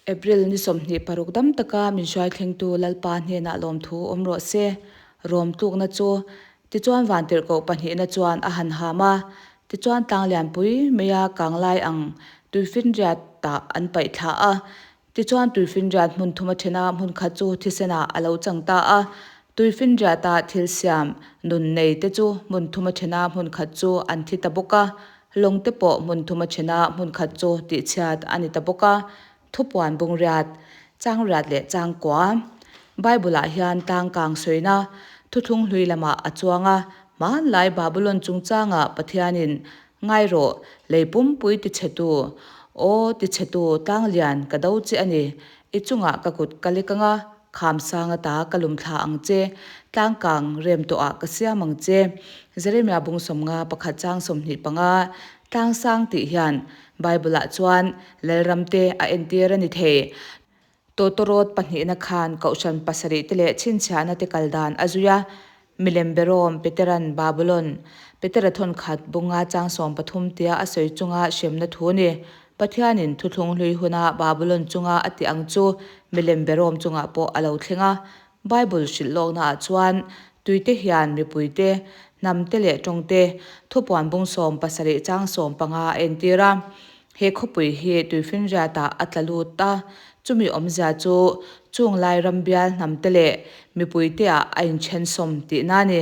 April ni 26 dam taka min hruai thlengtu Lalpa hnenah lawmthu awm rawh se. Rawm tlukna chu tichuan vantirhkoh pahnihna chuan a han ham a, tichuan tlang lianpui maia kanglai ang tuifinriat tah an paih thla a. Tichuan tuifinriat hmun thuma thena hmun khat chu thisenah a lo chang ta a. Tuifinriata thil siam nun nei te chu hmun thuma thena hmun khat chu an thi ta bawk a. Lawng te pawh hmun thuma thena hmun khat chu tihchhiat a ni ta bawk a. Thupuan bungriat, changriat leh changkua. Bible-ah hian tlangkang sawina thuthlung hlui lamah a chuang a. Hmanlai Babulon chungchangah Pathianin Ngai rawh, lei pumpui tichhetu, aw tichhetu tlanglian ka do che a ni. I chungah ka kut ka lek anga, kham sang ata ka lum thla ang che, tlangkang rem tawhah ka siam ang che. Jeremia bung 50 pakhat chang 25, Tlangsang tih hian Bible-ah chuan Lalramte a entir a ni thei. Tawtawrawt pahnihna khan kohhran pasarih te leh chhinchhiahna te kal dan a zui a, milem berawm Peteran Babulon, Petera thawnkhat bunga chang 13 tia a sawi chunga hremna thu ni. Pathianin thuthlung hlui huna Babulon chunga a tih ang chu milem berawm chungah pawh a lo thleng a. Bible hrilh lawknaah chuan tuite hian mipuite, hnamte leh tawngte thupuan bung 17 chang 15 a entir a. He khawpui hi tuifinriatah a tla lut a, chumi awmzia chu chung lai ram bial hnamte leh mipuiteah a inthen sawm tihna a ni.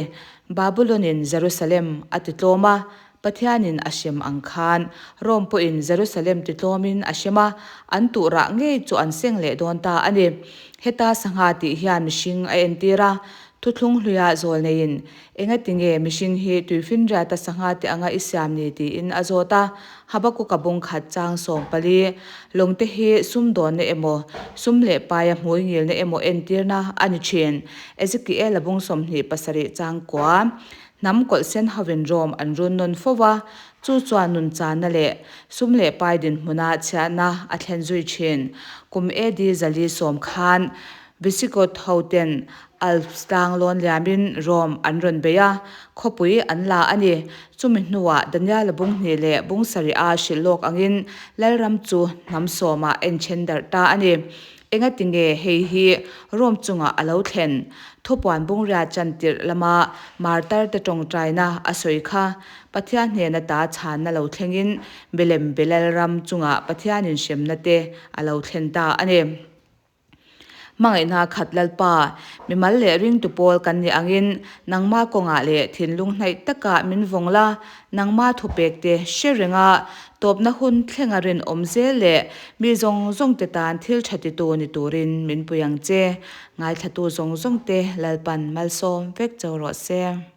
Babulon-in Jerusalem a titlawm a, Pathianin a hrem ang khan Rome pawhin Jerusalem titlawmin a hrem a, an tuhrah ngei chu an seng leh dawn ta a ni. Heta sangha tih hian mihring a entir a, thuthlung hluia zawl neiin Engatinge mihring hi tuifinriata sangha te anga i siam ni tiin a zawt a, Habakuka bung khat chang 14, Lawngte hi sumdawnna emaw, sum leh paia hmui ngilna emaw entirna a ni thin. Ezekiela bung 27 chang kua, Hnam kawlh sen hovin Rome an run nawn fo va, chu chuan nun channa leh sum leh pai dinhmuna chhiahna a thlen zui thin. Kum AD 410 khan Visigoth hoten Alps tlang lawn liamin Rome an rawn bei a, khawpui an la a ni. Chumi hnuah Daniela bung hnih leh bung sarih a hrilh lawk angin Lalram chu hnam sawmah a inthen darh ta a ni. Engati nge hei hi Rome chungah a lo thlen? Thupuan bungria chantirh lama martar te tawngtaina a sawi kha Pathian hnena ta chhanna lo thlengin milem be Lalram chungah Pathianin hremna te a lo thlen ta a ni. Hmangaihna khat Lalpa, mimal leh ringtu pawl kan nih angin nangma kawngah leh thinlung hnaih takah min vawng la, nangma thupek te hre renga tawpna hun thlenga rinawm zel leh mi zawng zawng te tan thil tha titu ni turin min pui ang che. Ngaithlatu zawng zawng te Lalpan malsawm vek cho rawh se.